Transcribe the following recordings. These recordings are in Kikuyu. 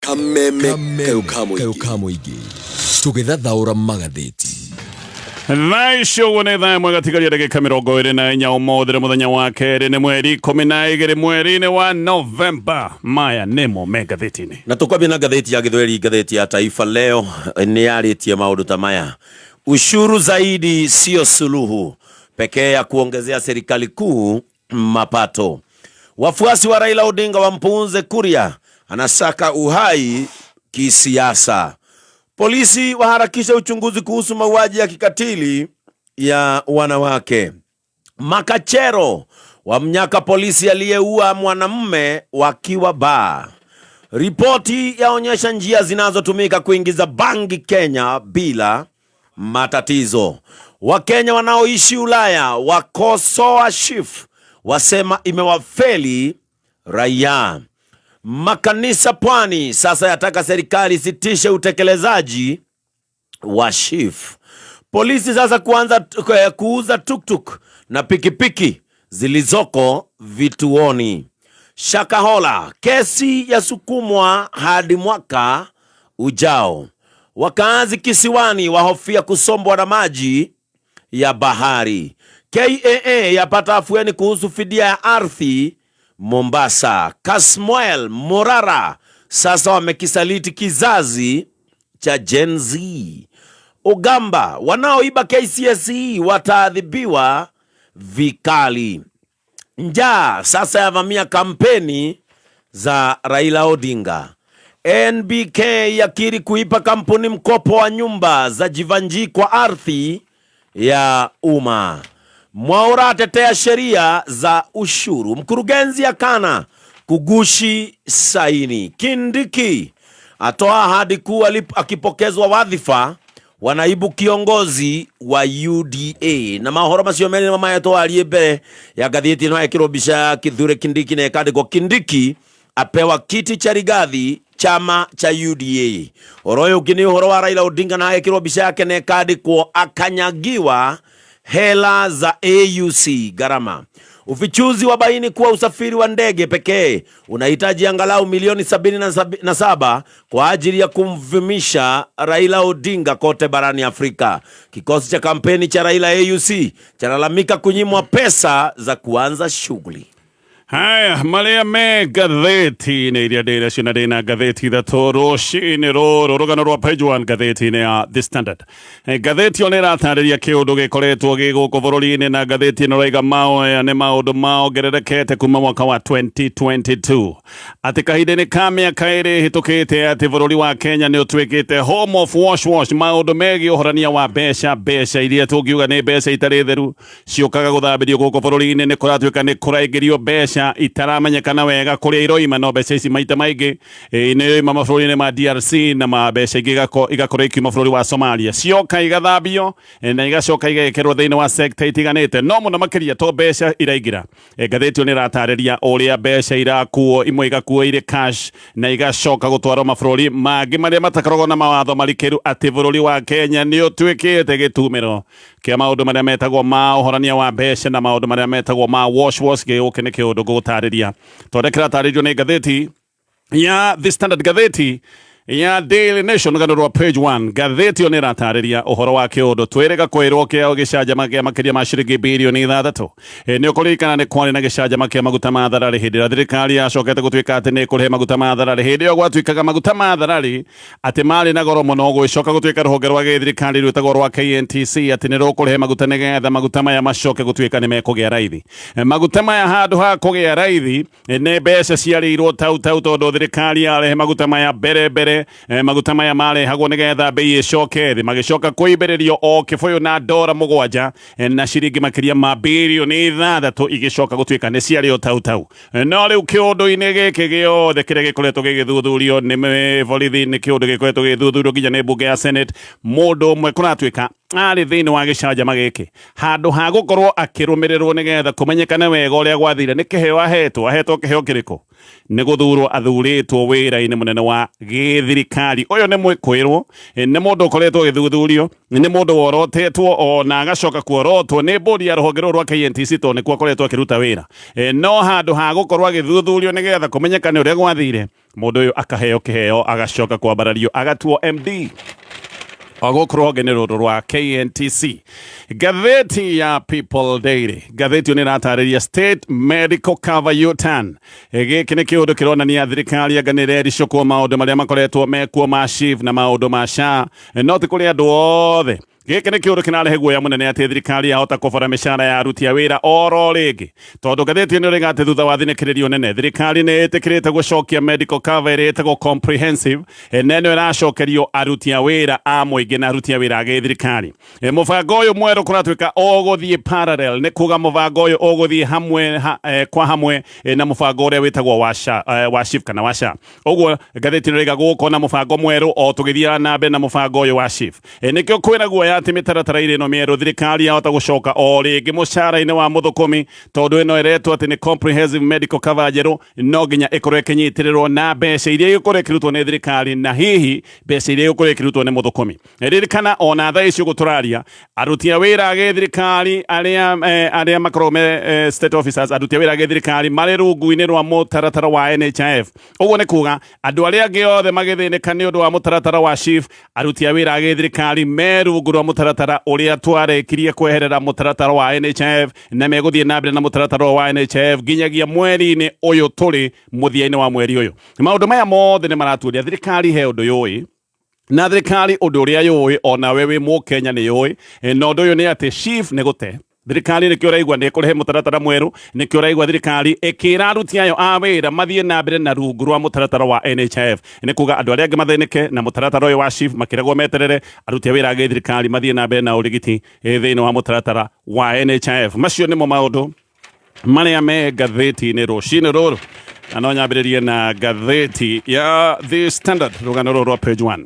Kameme kayũ ka mũingĩ tũgĩthathaũra magathĩti. Thaa ici ũguo nĩ thaa ĩmwe gatigaria ndagĩka 24. Ũmũthĩ nĩ mũthenya wa kerĩ, nĩ mweri 12 mweri-inĩ wa Novemba. Maya nĩmo me ngathĩti-inĩ. Na tũkwambia na ngathĩti ya Gĩthweri, ngathĩti ya Taifa Leo nĩ yarĩtie maũndũ ta maya: ushuru zaidi sio suluhu pekee ya kuongezea serikali kuu mapato. Wafuasi wa Raila Odinga wampuunze Kuria, anasaka uhai kisiasa. Polisi waharakisha uchunguzi kuhusu mauaji ya kikatili ya wanawake. Makachero wamnyaka polisi aliyeua mwanamume wakiwa baa. Ripoti yaonyesha njia zinazotumika kuingiza bangi Kenya bila matatizo. Wakenya wanaoishi Ulaya wakosoa SHIF, wasema imewafeli raia. Makanisa pwani sasa yataka serikali isitishe utekelezaji wa SHIF. Polisi sasa kuanza kuuza tuktuk na pikipiki zilizoko vituoni. Shakahola, kesi yasukumwa hadi mwaka ujao. Wakazi kisiwani wahofia kusombwa na maji ya bahari. KAA yapata afueni kuhusu fidia ya ardhi Mombasa. Kasmuel Morara sasa wamekisaliti kizazi cha Gen Z. Ogamba, wanaoiba KCSE wataadhibiwa vikali. Njaa sasa yavamia kampeni za Raila Odinga. NBK yakiri kuipa kampuni mkopo wa nyumba za Jivanji kwa ardhi ya umma. Mwaura atetea sheria za ushuru. Mkurugenzi akana kugushi saini. Kindiki atoa ahadi kuu akipokezwa wadhifa wa naibu kiongozi wa UDA. Na mahoro macio merĩ nĩmo mahetwo arie mbere ya ngathĩti ĩno, ekĩrwo mbica ya Kithure Kindiki na ĩkandĩkwo Kindiki apewa kiti cha Rigathi chama cha UDA. Ũhoro ũyũ ũngĩ nĩ ũhoro wa Raila Odinga na agekĩrwo mbica yake na ĩkandĩkwo akanyagiwa hela za AUC gharama. Ufichuzi wa baini kuwa usafiri wa ndege pekee unahitaji angalau milioni 77 kwa ajili ya kumvimisha Raila Odinga kote barani Afrika. Kikosi cha kampeni cha Raila AUC chalalamika kunyimwa pesa za kuanza shughuli. Haya marĩa me ngathĩti-inĩ iria ndĩ nacio, na ndĩ na ngathĩti ithatũ rũcinĩ rũrũ. Rũgano rwa page 1 ngathĩti-inĩ ya The Standard. Ngathĩti ĩyo nĩ ĩratarĩria kĩũndũ gĩkoretwo gĩ gũkũ bũrũri-inĩ, na ngathĩti ĩno ĩraiga maya nĩ maũndũ maongererekete kuma mwaka wa 2022, atĩ kahinda-inĩ ka mĩaka 2 ĩhĩtũkĩte, atĩ bũrũri wa Kenya nĩ ũtuĩkĩte home of wash wash, maũndũ megiĩ ũhorania wa mbeca, mbeca iria tũngiuga nĩ mbeca itarĩ theru ciũkaga gũthambĩrio gũkũ bũrũri-inĩ. Nĩ kũratuĩka nĩ kũraingĩrio mbeca itaramenyekana wega kũrĩa iroima, no mbeca ici maita maingĩ nĩ iroima mabũrũri-inĩ ma DRC na ma mbeca ingĩ igakorwo ikiuma bũrũri wa Somalia, cioka igathambio na igacoka igekĩrwo thĩinĩ wa sector itiganĩte. No mũno makĩria to mbeca iraingĩra, ngathĩti ĩyo nĩ ĩratarĩria ũrĩa mbeca irakuo, imwe igakuo irĩ cash na igacoka gũtwarwo mabũrũri mangĩ marĩa matakoragwo na mawatho marikĩru, atĩ bũrũri wa Kenya nĩ ũtuĩkĩte gĩtumĩro kĩa maũndũ marĩa metagwo ma ũhorania wa mbeca na maũndũ marĩa metagwo ma wash wash. Gĩũkĩ nĩ kĩũndũ ngũgũtarĩria tondũ kĩratarĩrio nĩ ngathĩti ya The Standard. Ngathĩti ya Daily Nation, rũgano rwa page 1, ngathĩti ĩyo nĩ ĩratarĩria ũhoro wa kĩũndũ twĩrĩga kwĩrwo kĩa gĩcanjama kĩa makĩria ma ciringi birioni 6. Nĩ ũkũririkana nĩ kwarĩ na gĩcanjama kĩa maguta ma thararĩ hĩndĩ ĩrĩa thirikari yacokete gũtuĩka atĩ nĩ ĩkũrĩhe maguta ma thararĩ. Hĩndĩ ĩyo gwatuĩkaga maguta ma thararĩ atĩ marĩ na goro mũno, gũgĩcoka gũtuĩka rũhonge rwa gĩthirikari rwĩtagwo rwa KNTC atĩ nĩ rũkũrĩhe maguta nĩgetha maguta maya macoke gũtuĩka nĩ mekũgĩa raithi. Maguta maya handũ ha kũgĩa raithi nĩ mbeca ciarĩirwo tau tau, tondũ thirikari yarehe maguta maya mbere mbere, maguta maya marehagwo nĩgetha bei ĩcoke thĩ, magĩcoka kũimbĩrĩrio o kĩbũyũ na ndora 7, na ciringi makĩria ma birioni 6 igĩcoka gũtuĩka nĩ ciarĩo tau tau. No rĩu kĩũndũ-inĩ gĩkĩ gĩothe kĩrĩa gĩkoretwo gĩgĩthuthurio nĩ borithi, nĩ kĩũndũ gĩkoretwo gĩgĩthuthurio nginya nĩ mbunge ya Senate, mũndũ ũmwe kũratuĩka Arĩ thĩinĩ wa gĩcanjama gĩkĩ, handũ ha gũkorwo akĩrũmĩrĩrwo nĩgetha kũmenyekane wega ũrĩa gwathire, nĩ kĩheo ahetwo. Ahetwo kĩheo kĩrĩkũ? Nĩ gũthurwo athurĩtwo wĩra-inĩ mũnene wa gĩthirikari. Ũyũ nĩ mwĩkũĩrwo, nĩ mũndũ ũkoretwo agĩthuthurio, nĩ mũndũ worotetwo ona agacoka kuorotwo nĩ bodi ya rũhonge rũrũ rwa KNTC tondũ nĩkuo akoretwo akĩruta wĩra. No handũ ha gũkorwo agĩthuthurio nĩgetha kũmenyekane ũrĩa gwathire, Mũndũ ũyũ akaheo kĩheo agacoka kwambarario agatuo MD gũkũ rũhonge-inĩ rũrũ rwa KNTC. Ngathĩti ya People Daily, ngathĩti ĩyo nĩ ĩratarĩria State Medical Cover U-turn. Gĩkĩ nĩ kĩũndũ kĩronania thirikari anga nĩ ĩrericũkwo maũndũ marĩa makoretwo mekuo ma SHIF na maũndũ ma SHA, no ti kũrĩ andũ othe. Gĩkĩ nĩ kĩũndũ kĩrarehe guoya mũnene atĩ thirikari yahota kũbora mĩcara ya aruti a wĩra oro rĩngĩ, tondũ ngathĩti ĩno ĩroiga atĩ thutha wa thinĩkĩrĩrio nene thirikari nĩ ĩtĩkĩrĩte gũcokia medical cover ĩrĩa ĩtagwo comprehensive, na ĩno ĩracokerio aruti a wĩra a mũingĩ na aruti a wĩra a gĩthirikari. Mũbango ũyũ mwerũ kũratuĩka ũgũthiĩ parallel, nĩ kuga mũbango ũyũ ũgũthiĩ hamwe ha, kwa hamwe na mũbango ũrĩa wĩtagwo wa SHA, wa SHIF kana wa SHA. Ũguo ngathĩti ĩno ĩroiga gũgũkorwo na mũbango mwerũ o tũgĩthiaga na mbere na mũbango ũyũ wa SHIF. Nĩkĩo kwĩna guoya atĩ mĩtaratara-inĩ ĩno mĩerũ thirikari yahota gũcoka o rĩngĩ mũcara-inĩ wa mũthũkũmi, tondũ ĩno ĩretwo atĩ nĩ comprehensive medical cover njerũ, no nginya ĩkorwo ĩkĩnyitĩrĩrwo na mbeca iria igũkorwo ĩkĩrutwo nĩ thirikari na hihi mbeca iria igũkorwo ĩkĩrutwo nĩ mũthũkũmi. Ririkana ona thaa ici ũguo tũraria, aruti a wĩra a gĩthirikari arĩa makoragwo me state officers, aruti a wĩra a gĩthirikari marĩ rungu-inĩ rwa mũtaratara wa NHIF. Ũguo nĩ kuga andũ arĩa angĩ othe magĩthĩnĩka nĩ ũndũ wa mũtaratara wa SHIF, aruti a wĩra a gĩthirikari me rungu rwa mũtaratara ũrĩa twarĩkirie kweherera mũtaratara wa NHIF, na megũthiĩ na mbere na mũtaratara ũyũ wa NHIF nginyagia mweri-inĩ ũyũ tũrĩ, mũthia-inĩ wa mweri ũyũ. Maũndũ maya mothe nĩ maratuonia thirikari he ũndũ yũĩ, na thirikari ũndũ ũrĩa yũĩ onawe wĩ mũkenya nĩ yũĩ, na ũndũ ũyũ nĩ atĩ SHIF nĩ gũte thirikari. Nĩkĩo ũraigua nĩ ĩkũrehe mũtaratara mwerũ, nĩkĩo ũraigua thirikari ĩkĩra aruti ayo a wĩra mathiĩ na mbere na rungu rwa mũtaratara wa NHIF. Nĩ kuga andũ arĩa angĩ mathĩnĩke na mũtaratara ũyũ wa SHIF makĩragwo meterere, aruti a wĩra a gĩthirikari mathiĩ na mbere na ũrigiti thĩinĩ wa mũtaratara wa NHIF. Macio nĩmo maũndũ marĩa me ngathĩti-inĩ rũcinĩ rũrũ, na no nyambĩrĩrie na ngathĩti ya The Standard, rũgano rũrũ rwa page 1.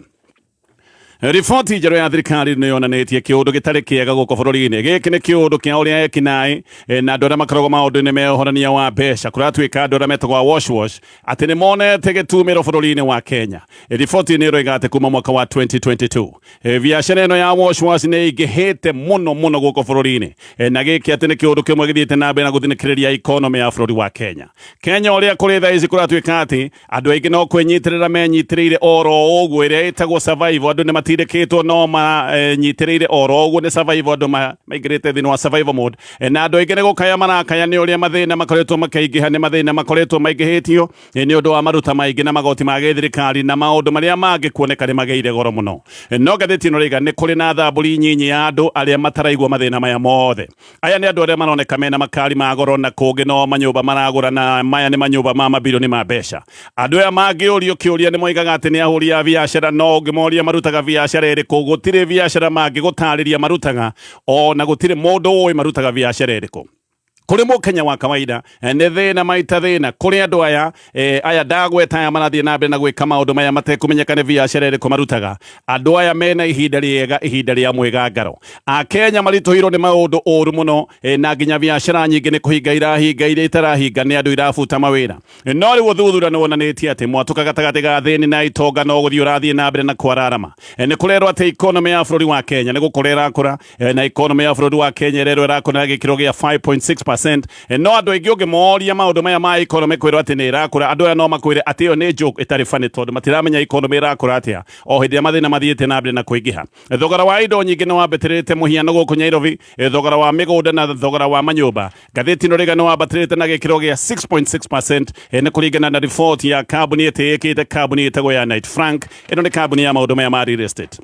Riboti njerũ ya thirikari nĩ yonanĩtie kĩũndũ gĩtarĩ kĩega gũkũ bũrũri-inĩ. Gĩkĩ nĩ kĩũndũ kĩa ũrĩa ekinaĩ na andũ arĩa makoragwo maũndũ-inĩ me ũhorania wa mbeca, kũratuĩka andũ arĩa metagwo a wash wash atĩ nĩ monete gĩtumĩro bũrũri-inĩ wa Kenya. Riboti nĩ ĩroiga atĩ kuma mwaka wa 2022 biacara ĩno ya wash wash nĩ ĩingĩhĩte mũno mũno gũkũ bũrũri-inĩ, na gĩkĩ atĩ nĩ kĩũndũ kĩmwe gĩthiĩte na mbere na gũthinĩkĩrĩria economy ya bũrũri wa Kenya. Kenya ũrĩa kũrĩ thaa ici kũratuĩka atĩ andũ aingĩ no kwĩnyitĩrĩra menyitĩrĩire oro ũguo, ĩrĩa ĩtagwo survival. Andũ nĩ matindĩkĩtwo no manyitĩrĩire oro ũguo nĩ survival, andũ maingĩrĩte thĩinĩ wa survival mode, na andũ aingĩ nĩ gũkaya marakaya nĩ ũrĩa mathĩna makoretwo makĩingĩha, nĩ mathĩna makoretwo maingĩhĩtio nĩ ũndũ wa maruta maingĩ na magoti ma gĩthirikari na maũndũ marĩa mangĩ kuoneka nĩ magĩire goro mũno. No ngathĩti ĩno rĩiga nĩ kũrĩ na thambũri nyinyi ya andũ arĩa mataraigua mathĩna maya mothe. Aya nĩ andũ arĩa maroneka mena makari ma goro na kũngĩ no manyũmba maragũra, na maya nĩ manyũmba ma mabirioni ma mbeca. Andũ aya mangĩũrio kĩũria nĩ moigaga atĩ nĩ ahũri a biacara, no ũngĩmoria marutaga biacara ĩrĩkũ, gũtirĩ biacara mangĩgũtarĩria marutaga, ona gũtirĩ mũndũ ũĩ marutaga biacara ĩrĩkũ. Kũrĩ mũkenya wa kawaida nĩ thĩna maita thĩna. Kũrĩ andũ aya aya ndagweta aya marathiĩ na mbere na gwĩka maũndũ maya matekũmenyeka nĩ biacara ĩrĩkũ marutaga, andũ aya mena ihinda rĩega, ihinda rĩa mwĩgangaro. Akenya maritũhĩirwo nĩ maũndũ ũru mũno, na nginya biacara nyingĩ nĩ kũhinga irahinga, iria itarahinga nĩ andũ irabuta mawĩra. No rĩu ũthuthuria nĩ wonanĩtie atĩ mwatũka gatagatĩ ga thĩni na itonga no gũthiĩ ũrathiĩ na mbere na kwararama. Nĩ kũrerwo atĩ economy ya bũrũri wa Kenya nĩ gũkũra ĩrakũra, na economy ya bũrũri wa Kenya ĩrerwo ĩrakũra na gĩkĩro gĩa 5.6%. No andũ aingĩ ũngĩmoria maũndũ maya ma economy kwĩrwo atĩ nĩ ĩrakũra, andũ aya no makwĩre atĩ ĩyo nĩ joke ĩtarĩ funny, tondũ matiramenya economy ĩrakũra atĩa o hĩndĩ ĩrĩa mathĩna mathiĩte na mbere na kũingĩha. Thogora wa indo nyingĩ nĩ wambatĩrĩte, mũhiano gũkũ Nairobi, thogora wa mĩgũnda na thogora wa manyũmba. Ngathĩti ĩno rĩga nĩ wambatĩrĩte na gĩkĩro gĩa 6.6%, nĩ kũringana na riboti ya kambuni ĩtĩĩkĩte, kambuni ĩtagwo ya Knight Frank. Ĩno nĩ kambuni ya maũndũ maya ma real estate.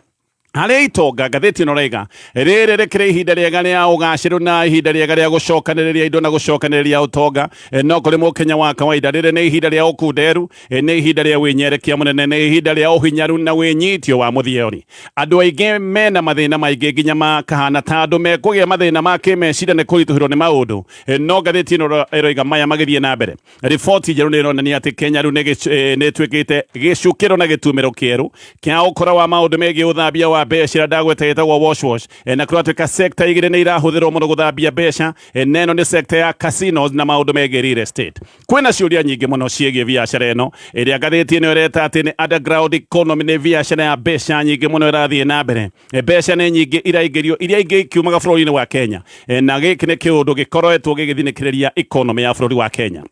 Harĩ itonga, ngathĩti ĩno raiga rĩrĩ rĩkĩrĩ ihinda rĩega rĩa ũgacĩru na ihinda rĩega rĩa gũcokanĩrĩria indo na gũcokanĩrĩria ũtonga. No kũrĩ mũkenya wa kawaida rĩrĩ nĩ ihinda rĩa ũkunderu, nĩ ihinda rĩa wĩnyerekia mũnene, nĩ ihinda rĩa ũhinyaru na wĩnyitio wa mũthiori. Andũ aingĩ mena mathĩna maingĩ nginya makahana ta andũ mekũgĩa mathĩna ma kĩmeciria nĩ kũritũhĩrwo nĩ maũndũ. No ngathĩti ĩno ĩroiga maya magĩthiĩ na mbere, riboti njerũ nĩ ĩronania atĩ Kenya rĩu nĩ ĩtuĩkĩte gĩcukĩro na gĩtumĩro kĩerũ kĩa ũkora wa maũndũ megiĩ ũthambia wa mbeca ĩrĩa ndagweta ĩtagwo wash wash. Na kũratuĩka sector igĩrĩ nĩ irahũthĩrwo mũno gũthambia mbeca, na ĩno nĩ sector ya casinos na maũndũ megiĩ real estate. Kwĩna ciũria nyingĩ mũno ciĩgiĩ biacara ĩno ĩrĩa ngathĩti ĩno ĩreta atĩ nĩ underground economy. Nĩ biacara ya mbeca nyingĩ mũno ĩrathiĩ na mbere. Mbeca nĩ nyingĩ iraingĩrio, iria ingĩ ikiumaga bũrũri-inĩ wa Kenya. Na gĩkĩ nĩ kĩũndũ gĩkoretwo gĩgĩthinĩkĩrĩria economy ya bũrũri wa Kenya.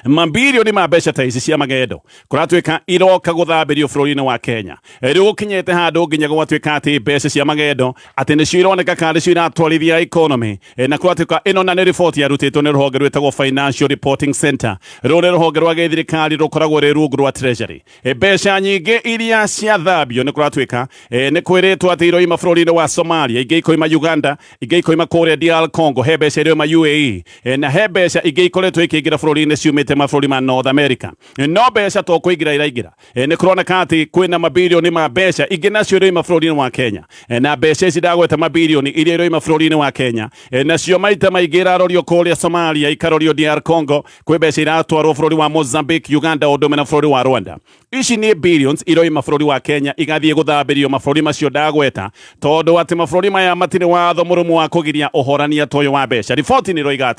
Mambirioni ma mbeca ta ici cia magendo kũratuĩka iroka gũthambĩrio bũrũri-inĩ wa Kenya. Rĩu gũkinyĩte handũ nginya gwatuĩka atĩ mbeca cia magendo atĩ nĩcio ironeka kana nĩcio iratwarithia economy. Na kũratuĩka ĩno na nĩ riboti yarutĩtwo nĩ rũhonge rwĩtagwo Financial Reporting Center. Rũrũ nĩ rũhonge rwa gĩthirikari rũkoragwo rwĩ rungu rwa Treasury. Mbeca nyingĩ iria ciathambio nĩ kũratuĩka nĩ kwĩrĩtwo atĩ iroima bũrũri-inĩ wa Somalia, ingĩ ikoima Uganda, ingĩ ikoima kũrĩa DR Congo, he mbeca iroima UAE, na he mbeca ingĩ ikoretwo ikĩingĩra bũrũri-inĩ ciumĩte mabũrũri ma North America. No mbeca to kũingĩra iraingĩra, nĩ kũroneka atĩ kwĩna mabirioni ma mbeca ingĩ nacio iroima bũrũri-inĩ wa Kenya. Na mbeca ici ndagweta mabirioni iria iroima bũrũri-inĩ wa Kenya, nacio maita maingĩ irarorio kũrĩa Somalia, ikarorio DR Congo, kwĩ mbeca iratwarwo bũrũri wa Mozambique, Uganda, ũndũ ũmwe na bũrũri wa Rwanda. Ici nĩ billions iroima bũrũri wa Kenya igathiĩ gũthambĩrio mabũrũri macio ndagweta, tondũ atĩ mabũrũri maya matirĩ watho mũrũmu wa kũgiria ũhorania ta ũyũ wa mbeca. Riboti nĩ ĩroiga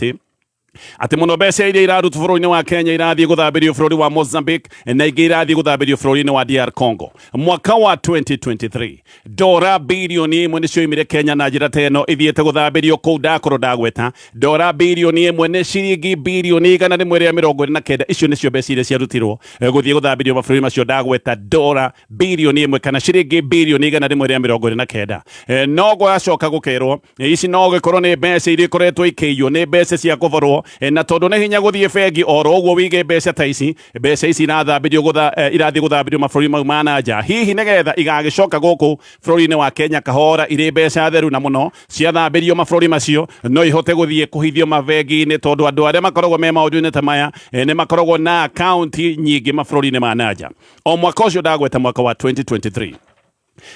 atĩ mũno mbeca iria irarutwo bũrũri-inĩ wa Kenya irathiĩ gũthambĩrio bũrũri wa Mozambique na ingĩ irathiĩ gũthambĩrio bũrũri-inĩ wa DR Congo. Mwaka wa 2023, dora birioni 1 nĩcio imire Kenya na njĩra ta ĩno ithiĩte gũthambĩrio kũu ndakorwo ndagweta. Dora birioni 1 nĩ ciringi birioni 129. Icio nĩcio mbeca iria ciarutirwo gũthiĩ gũthambĩrio mabũrũri macio ndagweta, dora birioni 1 kana ciringi birioni 129. No gwacoka gũkerwo ici no gĩkorwo nĩ mbeca iria ikoretwo ikĩiywo, nĩ mbeca cia kũborwo, na tondũ nĩ hinya gũthiĩ bengi oro ũguo wĩige mbeca ta ici, mbeca ici irathambĩrio irathiĩ gũthambĩrio mabũrũri mau ma na nja, hihi nĩgetha igagĩcoka gũkũ bũrũri-inĩ wa Kenya kahora irĩ mbeca theru, na mũno ciathambĩrio mabũrũri macio no ihote gũthiĩ kũhithio mabengi-inĩ, tondũ andũ arĩa makoragwo me maũndũ-inĩ ta maya nĩ makoragwo na akaunti nyingĩ mabũrũri-inĩ ma na nja. O mwaka ũcio ndagweta, mwaka wa 2023,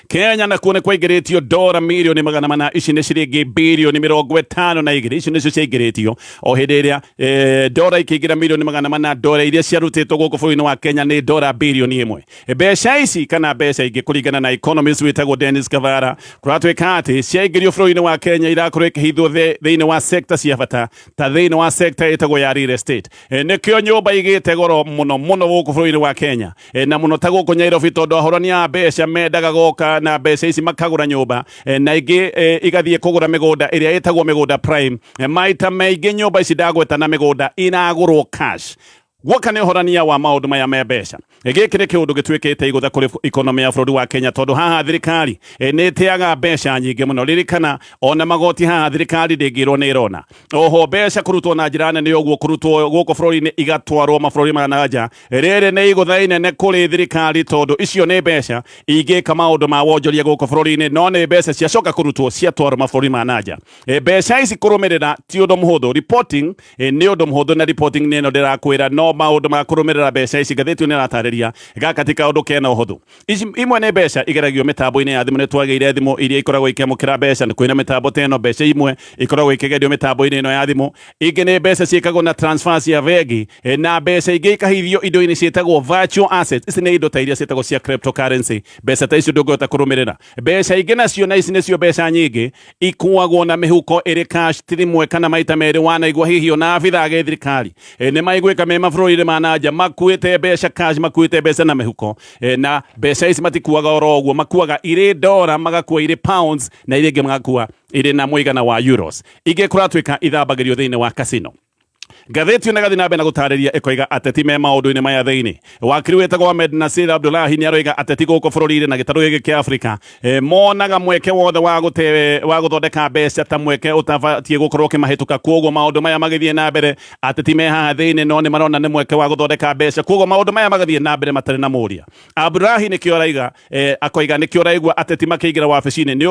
Kenya nakuo nĩ kwaingĩrĩtio dora mirioni 400. Ici nĩ ciringi birioni 52. Icio nĩcio ciaingĩrĩtio. O hĩndĩ ĩrĩa dora ikĩingĩra mirioni 400, dora iria ciarutĩtwo gũkũ bũrũri-inĩ wa Kenya nĩ dora birioni 1. Mbeca ici kana mbeca ingĩ, kũringana na economist wĩtagwo Dennis Kavara, kũratuĩka atĩ ciaingĩrio bũrũri-inĩ wa Kenya irakorwo ikĩhithwo thĩinĩ wa sector cia bata, ta thĩinĩ wa sector ĩtagwo ya real estate. Nĩkĩo nyũmba igĩte goro mũno mũno gũkũ bũrũri-inĩ wa Kenya, na mũno ta gũkũ Nairobi, tondũ ahorani a mbeca mendaga goka na mbeca ici makagũra nyũmba, na ingĩ igathiĩ kũgũra mĩgũnda ĩrĩa ĩtagwo mĩgũnda prime. Maita maingĩ nyũmba ici ndagweta na mĩgũnda iragũrwo cash. Guoka nĩ ũhorania wa maũndũ maya me mbeca. Gĩkĩ nĩ kĩũndũ gĩtuĩkĩte igũtha kũrĩ economy ya bũrũri wa Kenya, tondũ haha thirikari nĩ ĩteaga mbeca nyingĩ mũno. Ririkana ona magoti haha thirikari ndĩngĩrwo nĩ ĩrona. Oho mbeca kũrutwo na njĩra nene ũguo, kũrutwo gũkũ bũrũri-inĩ igatwarwo mabũrũri ma na nja, rĩrĩ nĩ igũtha inene kũrĩ thirikari, tondũ icio nĩ mbeca ingĩka maũndũ ma wonjoria gũkũ bũrũri-inĩ, no nĩ mbeca ciacoka kũrutwo ciatwarwo mabũrũri ma na nja. Mbeca ici kũrũmĩrĩra ti ũndũ mũhũthũ. Reporting nĩ ũndũ mũhũthũ, na reporting nĩ ĩno ndĩrakwĩra, no maũndũ ma kũrũmĩrĩra mbeca ici, ngathĩti ĩno ĩratarĩria gaka ti kaũndũ kena ũhũthũ. Ici imwe nĩ mbeca igeragio mĩtambo-inĩ ya thimũ. Nĩ twagĩire thimũ iria ikoragwo ikĩamũkĩra mbeca, nĩ kwĩna mĩtambo ta ĩno. Mbeca imwe ikoragwo ikĩgerio mĩtambo-inĩ ĩno ya thimũ, ingĩ nĩ mbeca ciĩkagwo na transfer cia bengi, na mbeca ingĩ ikahithio indo-inĩ ciĩtagwo virtual assets. Ici nĩ indo ta iria ciĩtagwo cia cryptocurrency. Mbeca ta icio ndũngĩhota kũrũmĩrĩra. Mbeca ingĩ nacio, na ici nĩcio mbeca nyingĩ, ikuagwo na mĩhuko ĩrĩ cash. Ti rĩmwe kana maita merĩ wanaigua hihi ona abithaa a thirikari nĩ maiguĩka me mabũrũri-inĩ ma na nja makuĩte mbeca cash, makuĩte mbeca na mĩhuko. Na mbeca ici matikuaga oro ũguo, makuaga irĩ dora, magakua irĩ pounds, na iria ingĩ magakua irĩ na mũigana wa euros. Ingĩ kũratuĩka ithambagĩrio thĩinĩ wa casino. Ngathĩti ĩno ĩgathiĩ na mbere na gũtarĩria, ĩkoiga ateti me maũndũ-inĩ maya thĩinĩ. Wakiri wĩtagwo Ahmed Nasir Abdullahi nĩ aroiga ateti gũkũ bũrũri-inĩ na gĩtarũ gĩkĩ kĩa Afrika monaga mweke wothe wa gũte wa gũthondeka mbeca ta mweke ũtabatiĩ gũkorwo ũkĩmahĩtũka. Koguo maũndũ maya magĩthiĩ na mbere, ateti me haha thĩinĩ no nĩ marona nĩ mweke wa gũthondeka mbeca, koguo maũndũ maya magathiĩ na mbere matarĩ na mũria. Abdullahi nĩkĩo araiga, akoiga nĩkĩo ũraigua ateti makĩingĩra wabici-inĩ nĩ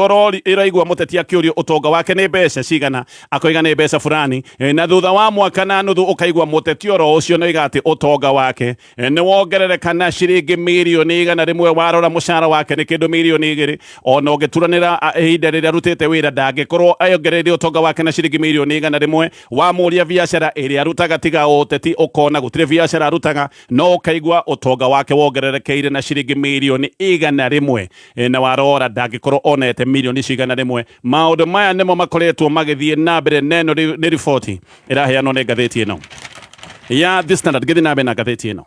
ũraigua mũteti akĩũrio ũtonga wake nĩ mbeca cigana, akoiga nĩ mbeca fulani, na thutha wa mwaka na na nuthu ũkaigua mũteti oro ũcio nĩoiga atĩ ũtonga wake nĩ wongerereka na ciringi mirioni 100. Warora mũcara wake nĩ kĩndũ mirioni 2, ona ũngĩturanĩra ihinda rĩrĩa arutĩte wĩra ndangĩkorwo ongereire ũtonga wake na ciringi mirioni 100. Wamũria biacara ĩrĩa arutaga tiga ũteti, ũkona gũtirĩ biacara arutaga, no ũkaigua ũtonga wake wongererekeire na ciringi mirioni 100, na warora ndangĩkorwo onete mirioni icio 100. Maũndũ maya nĩmo makoretwo magĩthiĩ na mbere, na ĩno nĩ riboti ĩraheanwo nĩ ngathĩti ĩno ya The Standard. Ngĩthiĩ na mbere na ngathĩti ĩno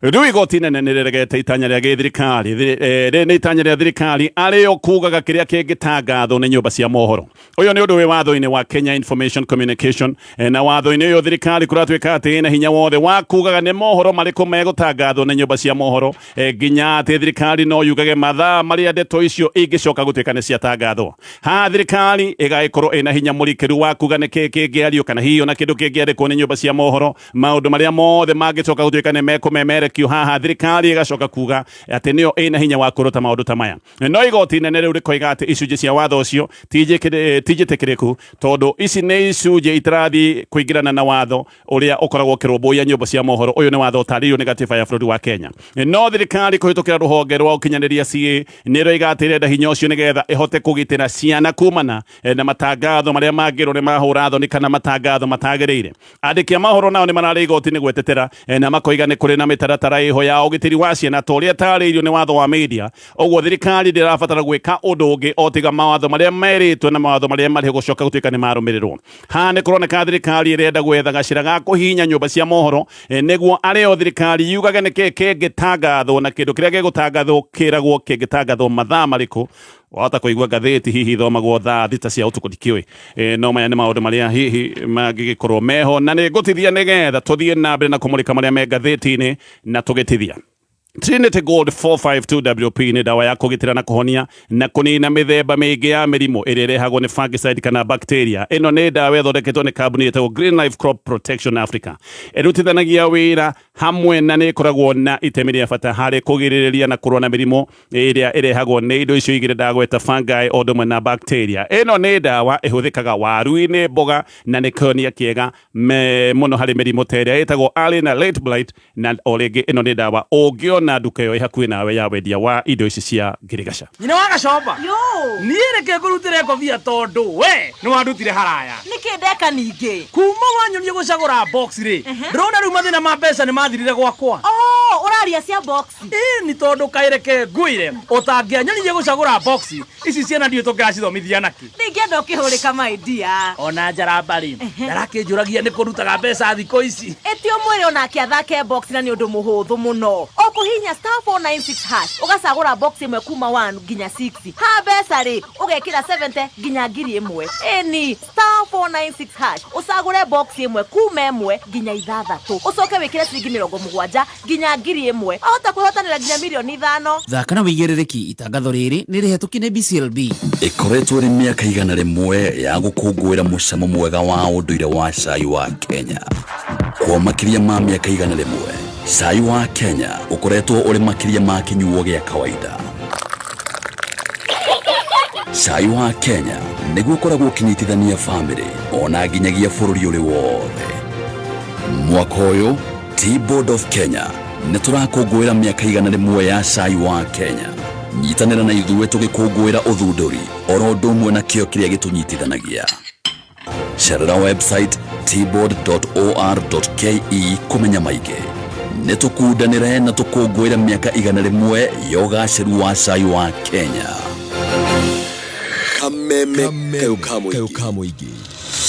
rĩu, igoti nene nĩ rĩregete itanya rĩa gĩthirikari, rĩrĩ nĩ itanya rĩa thirikari arĩo kugaga kĩrĩa kĩngĩtangathwo nĩ nyũmba cia mohoro. Ũyũ nĩ ũndũ wĩ watho-inĩ wa Kenya Information Communication, na watho-inĩ ũyũ thirikari kũratuĩka atĩ ĩna hinya wothe wa kugaga nĩ mohoro marĩkũ megũtangathwo nĩ nyũmba cia mohoro, nginya atĩ thirikari no yugage mathaa marĩa ndeto icio ingĩcoka gũtuĩka nĩ ciatangathwo. Ha thirikari ĩgagĩkorwo ĩna hinya mũrikĩru wa kuga nĩ kĩĩ kĩngĩario kana hihi ona kĩndũ kĩngĩandĩkwo nĩ nyũmba cia mohoro, maũndũ marĩa mothe mangĩcoka gũtuĩka nĩ mekũmemerekio haha, thirikari ĩgacoka kuga atĩ nĩyo ĩna hinya wa kũruta maũndũ ta maya. No igoti inene rĩu rĩkoiga atĩ icunjĩ cia watho ũcio ti njĩtĩkĩrĩku, tondũ ici nĩ icunjĩ itarathiĩ kũingĩrana na watho ũrĩa ũkoragwo ũkĩrũmbũiya nyũmba cia mohoro. Ũyũ nĩ watho ũtarĩirio nĩ gatiba ya bũrũri wa Kenya. No thirikari kũhĩtũkĩra rũhonge rwa ũkinyanĩria CA nĩ ĩroiga atĩ ĩrenda hinya ũcio nĩgetha ĩhote kũgitĩra ciana kumana na matangatho marĩa mangĩrwo nĩ mahũra thoni kana matangatho matagĩrĩire. Andĩki a mohoro nao nĩ mararĩ igoti-inĩ gwetetera, na makoiga nĩ kũrĩ na mĩtaratara ĩho ya ũgitĩri wa ciana ta ũrĩa ĩtarĩirio nĩ watho wa media. Ũguo thirikari ndĩrabatara gwĩka ũndũ ũngĩ o tiga mawatho marĩa merĩtwo na mawatho marĩa marĩ gũcoka gũtuĩka nĩ marũmĩrĩrwo. Haha nĩ kũroneka thirikari ĩrenda gwetha gacĩra ga kũhihinya nyũmba cia mohoro, nĩguo arĩo thirikari yugage nĩkĩ kĩngĩtangathwo na kĩndũ kĩrĩa gĩgũtangathwo kĩragwo kĩngĩtangathwo mathaa marĩkũ. Wahota kũigua ngathĩti hihi ithomagwo thaa 6 cia ũtukũ, ndikĩũĩ, no maya nĩ maũndũ marĩa hihi mangĩgĩkorwo meho, na nĩ ngũtithia nĩgetha tũthiĩ na mbere na kũmũrĩka marĩa me ngathĩti-inĩ. Na tũgĩtithia, Trinity Gold 452 WP nĩ ndawa ya kũgitĩra na kũhonia na kũnina mĩthemba mĩingĩ ya mĩrimũ ĩrĩa ĩrehagwo nĩ fungicide kana bacteria. Ĩno nĩ ndawa ĩthondeketwo nĩ kambuni ĩtagwo Green Life Crop Protection Africa. Ĩrutithanagia wĩra hamwe na nĩ ĩkoragwo na itemi rĩa bata harĩ kũgirĩrĩria na kũrũa na mĩrimũ ĩrĩa ĩrehagwo nĩ indo icio igĩrĩ ndagweta, fungi o ũndũ ũmwe na bacteria. Ĩno nĩ ndawa ĩhũthĩkaga waru-inĩ, mboga, na nĩ kĩhonia kĩega mũno harĩ mĩrimũ ta ĩrĩa ĩtagwo early na late blight. Na o rĩngĩ ĩno nĩ ndawa ũngĩona nduka ĩyo ĩ hakuhĩ nawe ya wendia wa indo ici cia ngirigaca. Nyina wa Gacomba. Yo. Niĩ reke ngũrutĩre ngobia tondũ we nĩ wandutire haraya. Nĩkĩ ndeka ningĩ? Kuma wanyonia gũcagũra box rĩ, ndĩrona rĩu mathĩna ma mbeca nĩ mathirire gwakwa. Oh, ũraria cia box. Ĩĩ, nĩ tondũ kaĩ reke ngwĩre, ũtangĩanyonirie gũcagũra box ici, ciana ndiũĩ tũngĩracithomithia nakĩ. Ndingĩenda ũkĩhũrĩka, my dear. Ona njaramba rĩ, ndarakĩnjũragia nĩ kũrutaga mbeca thikũ ici. Ĩti ũmwĩre onake athake box, na nĩ ũndũ mũhũthũ mũno. Ũkũhihinya *496#, ũgacagũra box ĩmwe kuma 1 nginya 6. Ha mbeca rĩ, ũgekĩra 70 nginya 1000. Ĩni *496#, ũcagũre box ĩmwe kuma 1 nginya 6, ũcoke wĩkĩre ciringi 70 nginya 1000. Wahota kwĩhotanĩra nginya mirioni 5. Thaka na wĩigĩrĩrĩki. Itangatho rĩrĩ nĩ rĩhetũkie nĩ BCLB. Ĩkoretwo ĩrĩ mĩaka 100 ya gũkũngũĩra mũcamo mwega wa ũndũire wa cai wa Kenya. Kwa makĩria ma mĩaka 100, cai wa Kenya ũkoretwo ũrĩ makĩria ma kĩnyuo gĩa kawaida. Cai wa Kenya nĩguo ũkoragwo ũkĩnyitithania bamĩrĩ ona nginyagia bũrũri ũrĩ wothe. Mwaka ũyũ Tea Board of Kenya nĩ tũrakũngũĩra mĩaka 100 ya cai wa Kenya. Nyitanĩra na ithuĩ tũgĩkũngũĩra ũthundũri oro ũndũ ũmwe na kĩo kĩrĩa gĩtũnyitithanagia. Cerera website teaboard.or.ke kũmenya maingĩ. Nĩ tũkundanĩre na tũkũngũĩre mĩaka 100 ya ũgacĩru wa cai wa Kenya. Kameme Kayũ ka mũingĩ,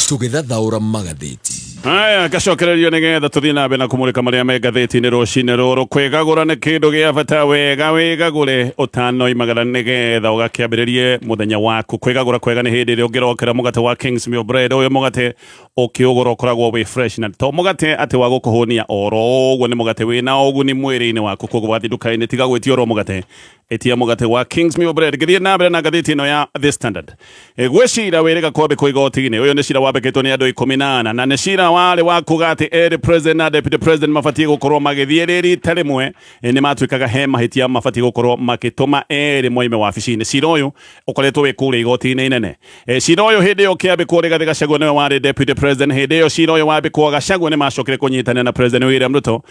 tũgĩthathaũra magathĩti. Haya, ngacokererio nĩgetha tũthiĩ na mbere na kũmũrĩka marĩa me ngathĩti-inĩ rũcinĩ rũrũ. Kwĩgagũra nĩ kĩndũ gĩa bata. Wega wĩgagũre ũtanoimagara nĩgetha ũgakĩambĩrĩrie mũthenya waku. Kwĩgagũra kwega nĩ hĩndĩ ĩrĩa ũngĩrokera mũgate wa Kings Meal Bread. Ũyũ mũgate ũkĩũgũra ũkoragwo wĩ fresh, na to mũgate atĩ wa gũkũhũnia oro ũguo, nĩ mũgate wĩna ũguni mwĩrĩ-inĩ waku. Koguo wathiĩ nduka-inĩ, tiga gwĩtia oro mũgate. Ĩtia mũgate wa Kingsmill Bread. Ngĩthiĩ na mbere na ngathĩti ĩno ya The Standard. Gwĩ cira wĩrĩga kwambĩkwo igoti-inĩ. Ũyũ nĩ cira wambĩkĩtwo nĩ andũ 14 na nĩ cira warĩ wa kuga atĩ erĩ president na deputy president mabatiĩ gũkorwo magĩthiĩ rĩ rita rĩmwe nĩ matuĩkaga he mahĩtia mabatiĩ gũkorwo makĩtũma erĩ moime wabici-inĩ. Cira ũyũ ũkoretwo wĩ kũrĩa igoti-inĩ inene. Cira ũyũ hĩndĩ ĩyo ũkĩambĩkwo Rigathĩ Gachagua nĩwe warĩ deputy president. Hĩndĩ ĩyo cira ũyũ wambĩkwo Gachagua nĩ macokire kũnyitanĩra na president William Ruto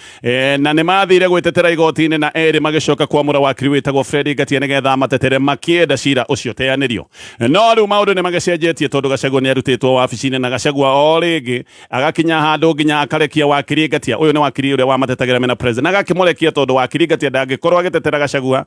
na nĩ mathire gwĩtetera igoti-inĩ na erĩ magĩcoka kwamũra wakiri wĩtagwo Fred Ngatia nĩgetha matetere makĩenda cira ũcio teanĩrio. No rĩu maũndũ nĩ magĩcenjetie tondũ Gachagua nĩ arutĩtwo wabici-inĩ na Gachagua o rĩngĩ agakinya handũ nginya akarekia wakiri Ngatia. Ũyũ nĩ wakiri ũrĩa wamatetagĩra mena president, agakĩmũrekia tondũ wakiri Ngatia ndangĩkorwo agĩtetera Gachagua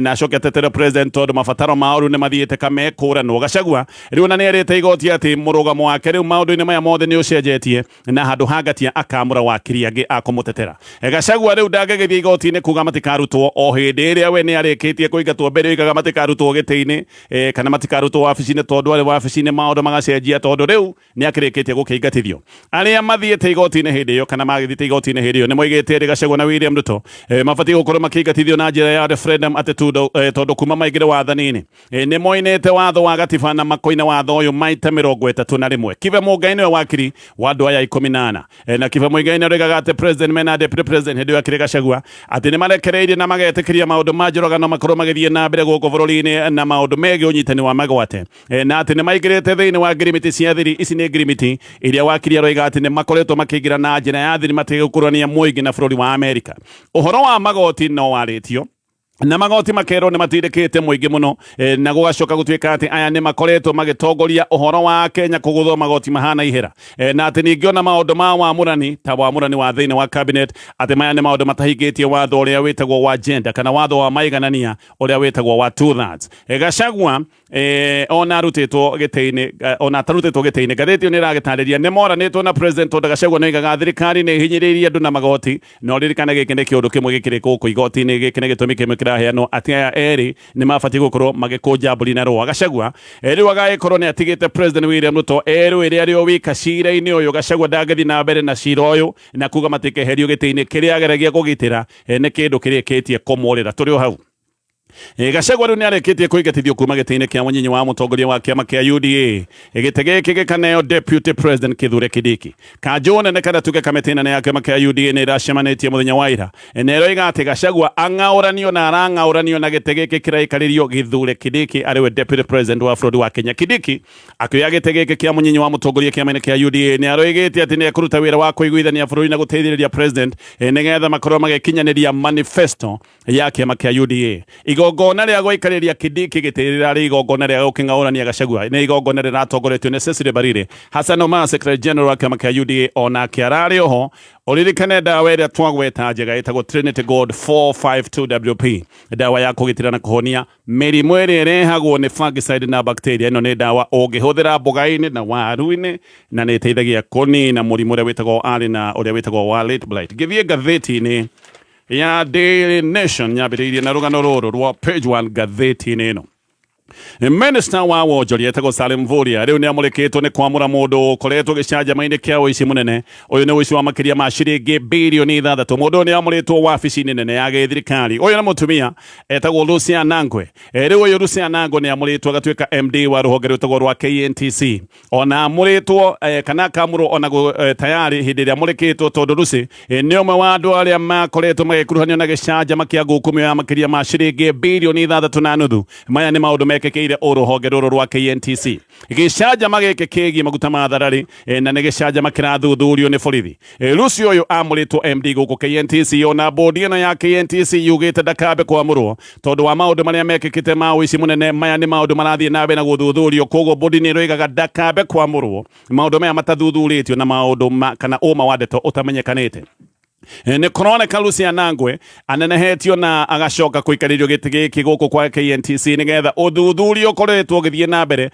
na acoke atetere president tondũ mabataro mao rĩu nĩ mathiĩte kamekũranwo. Gachagua rĩu ona nĩ erĩte igoti atĩ mũrũgamo wake rĩu maũndũ-inĩ maya mothe nĩ ũcenjetie na handũ ha Ngatia akamũra wakiri angĩ a kũmũtetera. Gachagua rĩu ndangĩgĩthiĩ igoti-inĩ kuga matikarutwo o hĩndĩ ĩrĩa we nĩ arĩkĩtie kũingatwo mbere oigaga matikarutwo gĩtĩ-inĩ kana matikarutwo wabici-inĩ tondũ arĩ wabici-inĩ maũndũ magacenjia tondũ rĩu nĩ akĩrĩkĩtie gũkĩingatithio. Arĩa mathiĩte igoti-inĩ hĩndĩ ĩyo kana magĩthiĩte igoti-inĩ hĩndĩ ĩyo nĩ moigĩte atĩ Gachagua na William Ruto mabatiĩ gũkorwo makĩingatithio na njĩra ya referendum atĩ tondũ kuma maingĩre wathani-inĩ nĩ moinĩte watho wa gatiba na makoina watho ũyũ maita 31. Kibe Mũngai nĩwe wakiri wa andũ aya 14 na Kibe Mũigai nĩ aroigaga atĩ president mena deputy president hĩndĩ ĩyo akĩrĩ Gachagua atĩ nĩ marekereirie na magetĩkĩria maũndũ ma njũragano makorwo magĩthiĩ na mbere gũkũ bũrũri-inĩ na maũndũ megiĩ ũnyitani wa magwate na atĩ nĩ maingĩrĩte thĩinĩ wa ngirimiti cia thiri. Ici nĩ ngirimiti iria wakiri aroiga atĩ nĩ makoretwo makĩingĩra na njĩra ya thiri mategũkũrania mũingĩ na bũrũri wa Amerika. Ũhoro wa magoti no warĩtio na magoti makerwo nĩ matindĩkĩte mũingĩ mũno na gũgacoka gũtuĩka atĩ aya nĩ makoretwo magĩtongoria ũhoro wa Kenya kũgũthwo magoti mahana ihera na atĩ ningĩ ona maũndũ ma wamũrani ta wamũrani wa thĩinĩ wa cabinet atĩ maya nĩ maũndũ matahingĩtie watho ũrĩa wĩtagwo wa gender kana watho wa maiganania ũrĩa wĩtagwo wa 2/3. Gachagua ona arutĩtwo gĩtĩ-inĩ, ona atarutĩtwo gĩtĩ-inĩ, ngathĩti ĩyo nĩ ĩragĩtarĩria nĩ moranĩtwo na president tondũ Gachagua nĩ oigaga thirikari nĩ ĩhinyĩrĩirie andũ na magoti na ũririkane gĩkĩ nĩ kĩũndũ kĩmwe gĩkĩrĩ gũkũ igoti-inĩ. Gĩkĩ nĩ gĩtũmi kĩmwe kĩraheanwo atĩ aya erĩ nĩ mabatiĩ gũkorwo magĩkũnja mbũri na rũa. Gachagua rĩu agagĩkorwo nĩ atigĩte president William Ruto erũĩre arĩ o wika cira-inĩ ũyũ. Gachagua ndangĩthiĩ na mbere na cira ũyũ na kuga matikeherio gĩtĩ-inĩ kĩrĩa ageragia kũgitĩra nĩ kĩndũ kĩrĩkĩtie kũmũrĩra. Tũrĩ o hau. Gachagua rĩu nĩarĩkĩtie kũingatithio kuma gĩtĩ-inĩ kĩa mũnyinyi wa mũtongoria wa kĩama kĩa UDA. Gĩtĩ gĩkĩ gĩkaneo Deputy President Kithure Kindiki. Kanjũ nene kana tuge kamĩtĩ nene ya kĩama kĩa UDA nĩ ĩracemanĩtie mũthenya wa ira na ĩroiga atĩ Gachagua ang'aũranio na arang'aũranio na gĩtĩ gĩkĩ kĩraikarĩrio Kithure Kindiki arĩ we Deputy President wa bũrũri wa Kenya. Kindiki akĩoya gĩtĩ gĩkĩ kĩa mũnyinyi wa mũtongoria kĩama-inĩ kĩa UDA nĩ aroigĩte atĩ nĩ ekũruta wĩra wa kũiguithania bũrũri na gũteithĩrĩria president nĩgetha makorwo magĩkinyanĩria manifesto ya kĩama kĩa UDA. Igongona rĩa gũikarĩria Kindiki gĩtĩ rĩrarĩ igongona rĩa gũkĩng'aũrania Gachagua nĩ igongona rĩratongoretio nĩ Cecily Mbarire. Hassan Omar, Secretary General wa kĩama kĩa UDA onake ararĩ oho. Ũririkane ndawa ĩrĩa twagweta njega ĩtagwo Trinity Gold 452 WP, ndawa ya kũgitĩra na kũhonia mĩrimũ ĩrĩa ĩrehagwo nĩ fungicide na bacteria. Ĩno nĩ ndawa ũngĩhũthĩra mboga-inĩ na waru-inĩ na nĩ ĩteithagia kũnina mũrimũ ũrĩa wĩtagwo arĩ na ũrĩa wĩtagwo wa late blight. Ngĩthiĩ ngathĩti-inĩ ya Daily Nation nyambĩrĩirie na rũgano rũrũ rwa page 1 ngathĩti-inĩ ĩno. Minister wa wonjoria etagwo Salim Mvurya rĩu nĩ amũrĩkĩtwo nĩ kwamũra mũndũ ũkoretwo gĩcanjama-inĩ kĩa ũici mũnene. Ũyũ nĩ ũici wa makĩria ma ciringi birioni 6. Mũndũ ũyũ nĩ amũrĩtwo wabici-inĩ nene ya gĩthirikari. Ũyũ nĩ mũtumia etagwo Lucy Anangwe. Rĩu ũyũ Lucy Anangwe nĩ amũrĩtwo agatuĩka MD wa rũhonge rwĩtagwo rwa KNTC. Ona amũrĩtwo kana akamũrwo ona tayari hĩndĩ ĩrĩa amũrĩkĩtwo tondũ Lucy nĩ ũmwe wa andũ arĩa makoretwo magĩkuruhanio na gĩcanjama kĩa ngukumio ya makĩria ma ciringi birioni 6.5. Maya nĩ maũndũ mekĩkĩire rũhonge rũrũ rwa KNTC. Gĩcanjama gĩkĩ kĩgiĩ maguta ma tharari na nĩ gĩcanjama kĩrathuthurio nĩ borithi. Lucy ũyũ amũrĩtwo MD gũkũ KNTC ona bodi ĩno ya KNTC yugĩte ndakambe kwamũrwo tondũ wa maũndũ marĩa mekĩkĩte ma ũici mũnene. Maya nĩ maũndũ marathiĩ na mbere na gũthuthurio, koguo bodi nĩ ĩroigaga ndakambe kwamũrwo maũndũ maya matathuthurĩtio na maũndũ ma, kana ũma wa ndeto ũtamenyekanĩte. Nĩ kũroneka Lucy Anangwe anenehetio na agacoka kũikarĩrio gĩtĩ gĩkĩ gũkũ kwa KNTC nĩgetha ũthuthuria ũkoretwo ũgĩthiĩ na mbere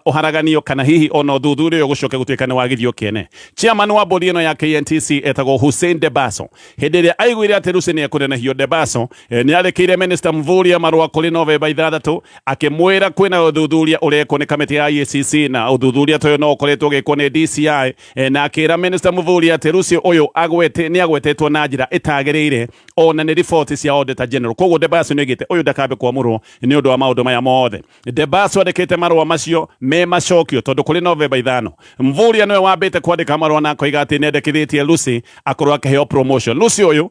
ũharaganio kana hihi ona ũthuthuria ũyũ gũcoke gũtuĩka nĩ wagithio kĩene. Chairman wa bodi ĩno ya KNTC etagwo Hussein Debaso. Hĩndĩ ĩrĩa aiguire atĩ Lucy nĩ ekũnenehio, Debaso nĩ arĩkĩire Minister Mvurya marũa kũrĩ Novemba 6 akĩmwĩra kwĩna ũthuthuria ũrekwo nĩ kamĩtĩ ya EACC na ũthuthuria ta ũyũ no ũkoretwo ũgĩkwo nĩ DCI, na akĩra Minister Mvurya atĩ Lucy ũyũ agwete nĩ agwete magwetetwo na njĩra ĩtagĩrĩire ona nĩ riboti cia Auditor General. Koguo Debaso nĩ oigĩte ũyũ ndakambe kwamũrwo nĩ ũndũ wa maũndũ maya mothe. Debaso andĩkĩte marũa macio me macokio tondũ kũrĩ Novemba 5 Mvurya nĩwe wambĩte kwandĩka marũa na akoiga atĩ nĩendekithĩtie Lucy akorwo akĩheo promotion. Lucy ũyũ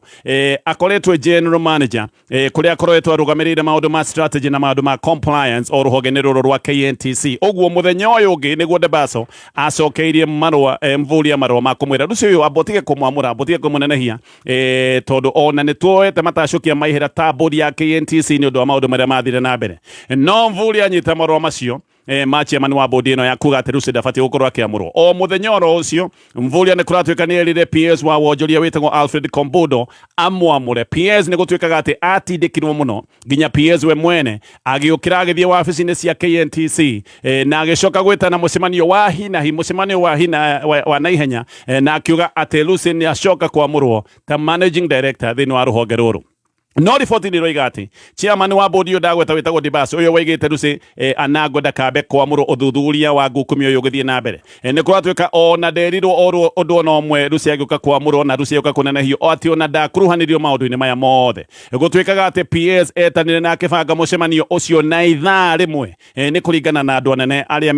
akoretwo general manager kũrĩa akoretwo arũgamĩrĩire maũndũ ma strategy na maũndũ ma compliance o rũhonge-inĩ rũrũ rwa KNTC. Ũguo mũthenya ũyũ ũngĩ nĩguo Debaso acokeirie marũa Mvurya marũa ma kũmwĩra Lucy ũyũ amba ũtige kũmwamũra, amba ũtige kũmũnenehia tondũ ona nĩ tuoete matacũkia maihĩra ta bodi ya KNTC nĩ ũndũ wa maũndũ marĩa mathire na mbere. No Mvurya anyita marũa macio ma chairman wa bodi ĩno ya kuga atĩ Lucy ndabatiĩ gũkorwo akĩamũrwo. O mũthenya oro ũcio Mvurya nĩ kũratuĩka nĩ erire PS wa wonjoria wĩtagwo Alfred Kombudo amwamũre. PS nĩ gũtuĩkaga atĩ atindĩkirwo mũno nginya PS we mwene agĩũkĩra agĩthiĩ wabici-inĩ cia KNTC na agĩcoka gwĩtana mũcemanio wa hinahi, mũcemanio wa hina wa naihenya na akiuga atĩ Lucy nĩ acoka kwamũrwo ta managing director thĩinĩ wa rũhonge rũrũ. No riboti nĩ iroiga atĩ chairman wa bodi ũyũ ndagweta wĩtagwo Dibas ũyũ waigĩte Lucy Anangwe ndakambe kwamũrwo ũthuthuria wa ngukumi ũyũ ũgĩthiĩ na mbere. Nĩ kũratuĩka ona nderirwo ũndũ ona ũmwe Lucy agĩũka kwamũrwo na Lucy agĩũka kũnenehio o atĩ ona ndakuruhanirio maũndũ-inĩ maya mothe. Gũtuĩkaga atĩ PS etanire na akĩbanga mũcemanio ũcio na ithaa rĩmwe nĩ kũringana na andũ anene arĩa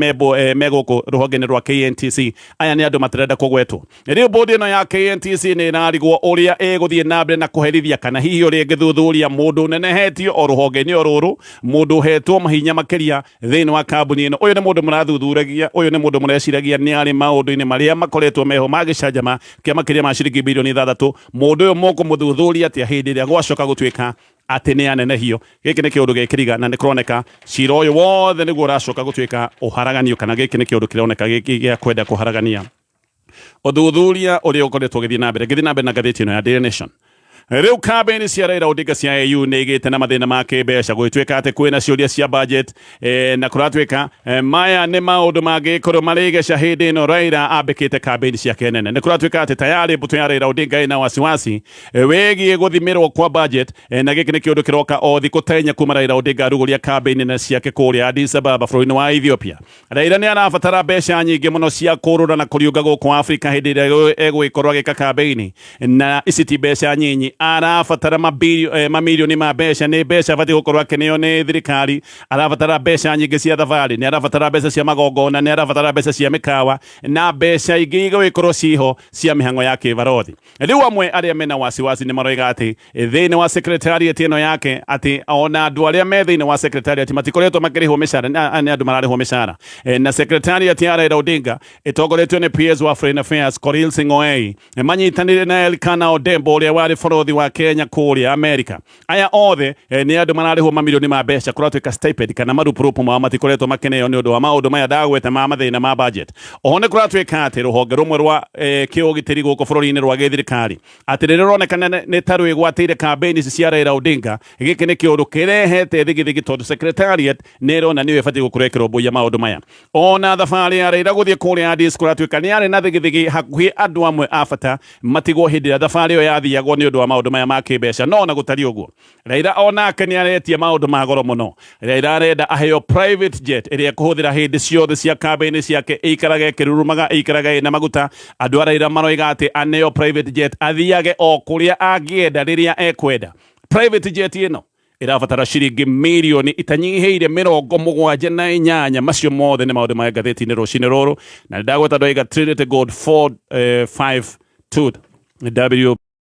me gũkũ rũhonge-inĩ rwa KNTC. Aya nĩ andũ matarenda kũgwetwo. Rĩu bodi ĩno ya KNTC nĩ ĩrarigwo ũrĩa ĩgũthiĩ na mbere na kũherithia kana hihi ũrĩa ĩngĩthuthuria mũndũ ũnenehetio o rũhonge-inĩ o rũrũ, mũndũ ũhetwo mahinya makĩria thĩinĩ wa kambuni ĩno. Ũyũ nĩ mũndũ mũrathuthuragia, ũyũ nĩ mũndũ mũreciragia nĩ arĩ maũndũ-inĩ marĩa makoretwo meho ma gĩcanjama kĩa makĩria ma ciringi bilioni 6. Mũndũ ũyũ mũkũmũthuthuria atĩa hĩndĩ ĩrĩa gwacoka gũtuĩka atĩ nĩ anenehio? Gĩkĩ nĩ kĩũndũ gĩkĩriga na nĩ kũroneka cira ũyũ wothe nĩguo ũracoka gũtuĩka ũharaganio, kana gĩkĩ nĩ kĩũndũ kĩroneka gĩkĩ gĩa kwenda kũharagania ũthuthuria ũrĩa ũkoretwo ũgĩthiĩ na mbere. Ngĩthiĩ na mbere na ngathĩti ĩno ya Daily Nation. Rĩu kambĩini cia Raila Odinga cia AU nĩ igĩte na mathĩna ma kĩmbeca, gũgĩtuĩka atĩ kwĩna ciũria cia budget na kũratuĩka maya nĩ maũndũ mangĩkorwo marĩ igeca hĩndĩ ĩno Raila ambĩkĩte kambĩini ciake nene. Nĩ kũratuĩka atĩ tayarĩ mbũtũ ya Raila Odinga ĩna wasiwasi wĩgiĩ gũthimĩrwo kwa budget na gĩkĩ nĩ kĩũndũ kĩroka o thikũ ta inya kuma Raila Odinga arugũria kambĩini nene ciake kũrĩa Addis Ababa bũrũri-inĩ wa Ethiopia. Raila nĩ arabatara mbeca nyingĩ mũno cia kũrũra na kũriũnga gũkũ Afrika hĩndĩ ĩrĩa egũgĩkorwo agĩka kambĩini, na ici ti mbeca nyinyi, arabatara mamirioni ma mbeca. Nĩ mbeca abatiĩ gũkorwo akĩneo nĩ thirikari, arabatara mbeca nyingĩ cia thabarĩ, nĩ arabatara mbeca cia magongona, nĩ arabatara mbeca cia mĩkawa na mbeca ingĩ igũgĩkorwo ciho cia mĩhang'o ya kĩbarothi. Rĩu amwe arĩa mena wasiwasi nĩ maroiga atĩ thĩinĩ wa secretariat ĩno yake atĩ ona andũ arĩa me thĩinĩ wa secretariat matikoretwo makĩrĩhwo mĩcara, nĩ andũ mararĩhwo mĩcara. Na secretariat ya Raila Odinga ĩtongoretio nĩ PS wa Foreign Affairs Korir Sing'oei manyitanĩire na Elkana Odembo ũrĩa warĩ borothi wa Kenya kũrĩa Amerika. Aya othe nĩ andũ mararĩhwo mamirioni ma mbeca, kũratuĩka stipend kana marupurupu mao matikoretwo makĩneo nĩ ũndũ wa maũndũ maya ndagweta ma mathĩna ma budget. Oho nĩ kũratuĩka atĩ rũhonge rũmwe rwa kĩũgitĩri gũkũ bũrũri-inĩ rwa gĩthirikari atĩ rĩrĩa rũronekana nĩ ta rwĩgwatĩire kambĩini ici cia Raila Odinga. Gĩkĩ nĩ kĩũndũ kĩrehete thigithigi tondũ secretariat nĩ ĩrona nĩyo ĩbatiĩ gũkorwo ĩkĩrũmbũiya maũndũ maya. Ona thabarĩ ya Raila gũthiĩ kũrĩa Addis kũratuĩka nĩ yarĩ na thigithigi, hakuhĩ andũ amwe a bata matigwo hĩndĩ ĩrĩa thabarĩ ĩyo yathiagwo nĩ ũndũ wa maũndũ maya ma kĩmbeca. No ona gũtariĩ ũguo, Raila onake nĩ aretia maũndũ ma goro mũno. Raila arenda aheo private jet ĩrĩa ekũhũthĩra hĩndĩ ciothe cia kambĩini ciake, ĩikarage ĩkĩrurumaga, ĩikarage ĩna maguta. Andũ a Raila maroiga atĩ aneo private jet athiage o kũrĩa angĩenda rĩrĩa ekwenda. Private jet ĩno ĩrabatara ciringi mirioni itanyihĩire 78. Macio mothe nĩ maũndũ ma ngathĩti-inĩ rũcinĩ rũrũ, na nĩndagweta ndoiga Trinity Gold 452 W.